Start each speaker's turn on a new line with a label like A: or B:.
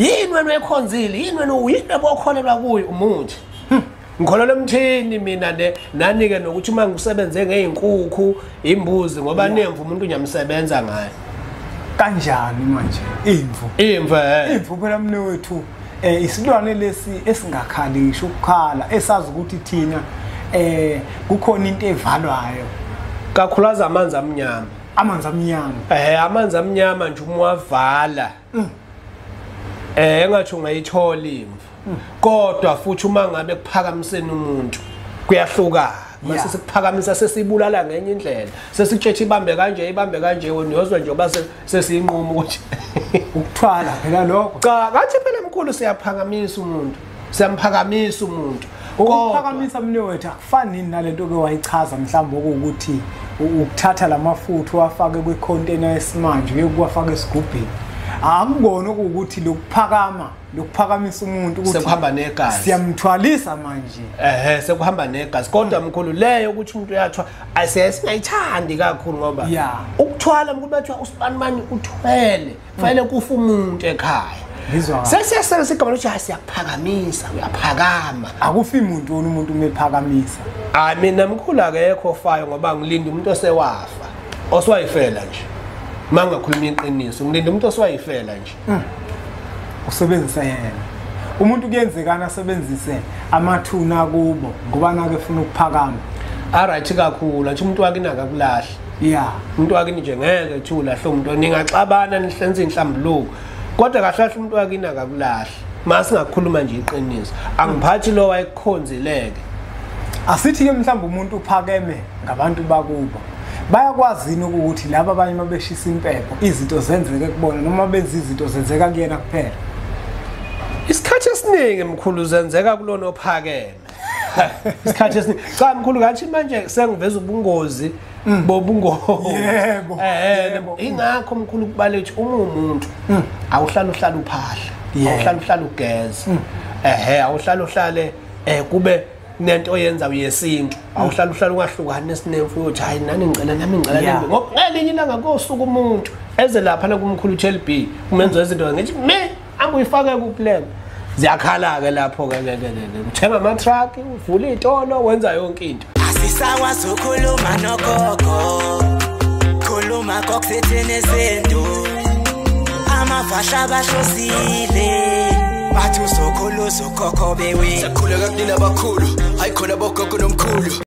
A: Yini wena oyikhonzile? Yini wena uyini obokholelwa kuyo umuthi? Ngikholelwa emthini mina ne nani-ke nokuthi uma ngisebenze ngey'nkukhu, imbuzi ngoba nemvu umuntu uyamsebenza ngayo.
B: Kanjani manje imvu?
A: Imvu
B: imvu phela mne wethu isilwane lesi esingakhali ngisho ukukhala, esazi ukuthi thina kukhona into evalwayo.
A: Kakhulukazi amanzi amnyama.
B: Amanzi amnyama.
A: Amanzi amnyama nje uma wavala. Engathi ungayithola imvu. Kodwa futhi uma ngabe kuphakamiseni umuntu kuyahluka. Mase sikuphakamisa sesibulala ngenye indlela. Sesitshethe ibambe kanje, ibambe kanje wena uyozwa nje oba sesiyinquma ukuthi
B: ukuthwala phela lokho.
A: Cha, ngathi phela mkhulu siyaphakamisa umuntu. Siyamphakamisa umuntu.
B: Ukuphakamisa mne wethu akufani nalento ke wayichaza mhlawumbe ukuthi ukuthatha lamafutha uwafake kwicontainer yesimanje uyokuwafaka esigubhini. Akubona ukuthi lokuphakama lokuphakamisa umuntu ukuthi
A: sekuhamba negazi.
B: Siyamthwalisa manje.
A: Sekuhamba negazi. Kodwa mkhulu leyo ukuthi umuntu uyathwa asiyayithandi kakhulu ngoba ukuthwala mkhulu bathiwa usibanimani uthwele. Kufanele kufa umuntu ekhaya. Sesiyasebenzisa igama lokuthi siyaphakamisa, uyaphakama.
B: Akufi umuntu wona umuntu umephakamisa.
A: Hayi mina mkhulu akekho ofayo ngoba ngilinda umuntu osewafa. Oswayifela nje. Mangakhuluma iqiniso, ngilinda umuntu oswayifela nje.
B: Usebenzisa yena. Umuntu kuyenzekana asebenzise amathuna kubo ngoba nake efuna ukuphakama.
A: Alright kakhulu, athi umuntu wakini akakulahli.
B: Yeah.
A: Umuntu wakini nje ngeke ethi ulahle umuntu, ningaxabana nihlenze inhlambuluko. Kodwa kahle kahle umuntu wakini akakulahli. Masingakhuluma nje iqiniso. Angiphathi lo wayekukhonzileke.
B: Asithi ke mhlawumbe umuntu uphakeme ngabantu bakubo. Bayakwazi ukuthi laba abanye mabeshisa impepho izinto zenzeke kubona noma benza izinto zenzeka kuyena kuphela.
A: Isikhathi esiningi mkhulu zenzeka kulona ophakeme. Isikhathi esiningi. Cha mkhulu ngathi manje sengiveza ubungozi bobungozi.
B: Yebo.
A: Ingakho mkhulu kubalethu uma umuntu awuhlala uhlala uphahla, awuhlala uhlala ugeza. Awuhlala uhlale kube nento oyenza uyesintu. Awuhlala uhlala ungahlukani nesinemfu uthi hayi nani ngicela nami ngicela nami. Ngoba ngelinye ilanga kosuka umuntu eze lapha na kumkhulu TLB umenza izinto ngithi me anguyifake ku plan. Ziyakhala ke lapho ke ke ke. Uthenga ama truck, uvula itolo, wenza yonke into.
C: Asisakwazi ukukhuluma nogogo. Khuluma kokuthethene izinto. Amavasha bahlosile. Bathi uzokhulu uzokhokho bewe.
D: Sakhula kakunina abakhulu, hayi khona bogogo nomkhulu.